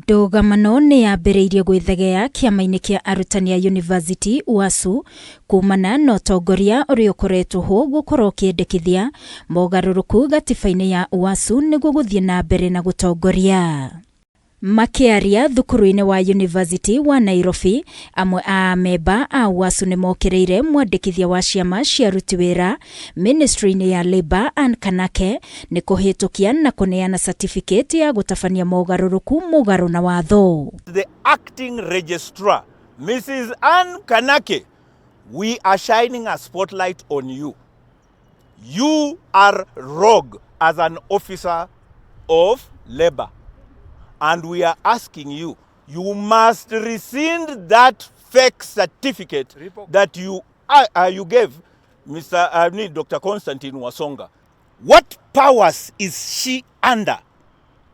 Ndũgamano nĩ yambĩrĩirie gwĩthegea kĩama-inĩ kĩa arutani a yunivasĩtĩ UASU kumana na ũtongoria ũrĩa ũkoretwo ho gũkorwo ũkĩendekithia mogarũrũku gatiba-inĩ ya UASU nĩguo gũthiĩ na mbere na gũtongoria. Makĩaria thukuru-inĩ wa yunivasĩtĩ wa Nairobi, amwe a amemba a UASU nĩ mokĩrĩire mwandĩkithia wa ciama cia aruti wĩra ministry-inĩ ya Labour Ann Kanake nĩ kũhĩtũkia na kũneana certificate ya gũtabania mogarũrũku mũgarũ na watho. The acting registrar, Mrs. Ann Kanake, we are shining a spotlight on you. You are rogue as an officer of labor. And we are asking you, you must rescind that fake certificate that you gave Mr. Dr. Constantine Wasonga. What powers is she under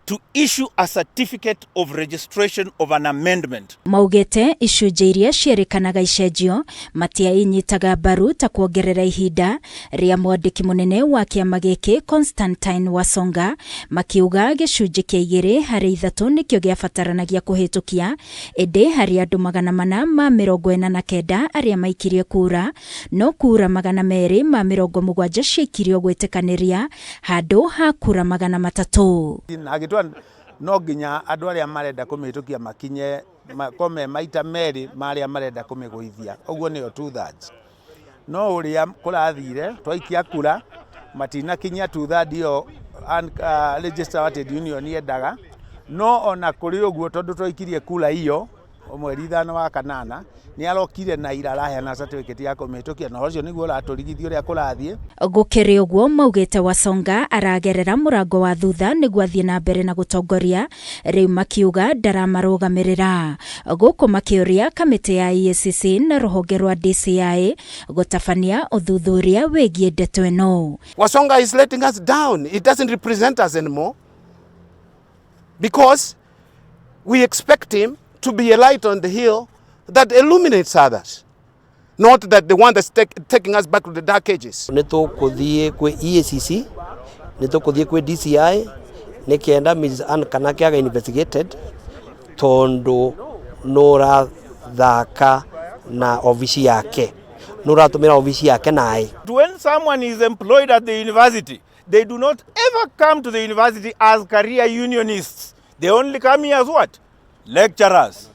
to issue a certificate of registration of an amendment? Maugĩte icunjĩ iria cierĩkanaga icenjio matiainyitaga mbaru ta kuongerera ihinda rĩa mwandĩki mũnene wa kĩama gĩkĩ Constantine Wasonga, makiuga gĩcunjĩ kĩa 2 harĩ 3 nĩkĩo gĩabataranagia kũhĩtũkia, ĩndĩ harĩ andũ 449 arĩa maikirie kura, no kura 270 ciaikirio gwĩtĩkanĩria handũ ha kura 300. Na agĩtua no nginya andũ arĩa marenda kũmĩhĩtũkia makinye makome maita merĩ ma arĩa marenda kũmĩgũithia, ũguo nĩyo 2/3. No ũrĩa kũrathire, twaikia kura matinakinyia 2/3 ĩyo registrar wa trade union yendaga. No ona kũrĩ ũguo, tondũ twaikirie kura iyo mweri 5 wa kanana, nĩ arokire na ira araheana certificate ya kũmĩhĩtũkia, na ũcio nĩguo ũratũrigithia ũrĩa kũrathiĩ. Gũkĩrĩ ũguo, maugĩte Wasonga aragerera mũrango wa thutha nĩguo athiĩ na mbere na gũtongoria rĩu, makiuga ndaramarũgamĩrĩra, gũkũ makĩũria kamĩtĩ ya EACC na rũhonge rwa DCI gũtabania ũthuthuria wĩgiĩ ndeto ĩno. Wasonga is letting us down. He doesn't represent us anymore because we expect him to be a light on the hill that illuminates others, not that the one that's taking us back to the dark ages. Nĩ tũkũthiĩ kwĩ EACC, nĩ tũkũthiĩ kwĩ DCI nĩ kenda Mrs. Ann Kanake aga investigated, tondũ nũrathaka na obici yake, nũratũmĩra obici yake naĩ. When someone is employed at the university, they do not ever come to the university as career unionists. They only come here as what? Lecturers.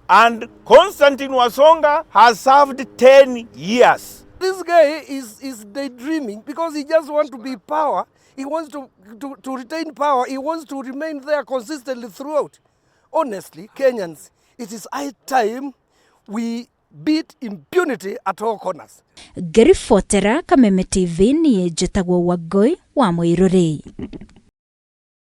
And Constantine Wasonga has served 10 years. This guy is daydreaming because he just wants to be power. He wants to retain power. He wants to remain there consistently throughout. Honestly, Kenyans, it is high time we beat impunity at all corners. Ngĩribotera Kameme TV, niĩ njĩtagwo Wangũi wa Mũirũrĩ.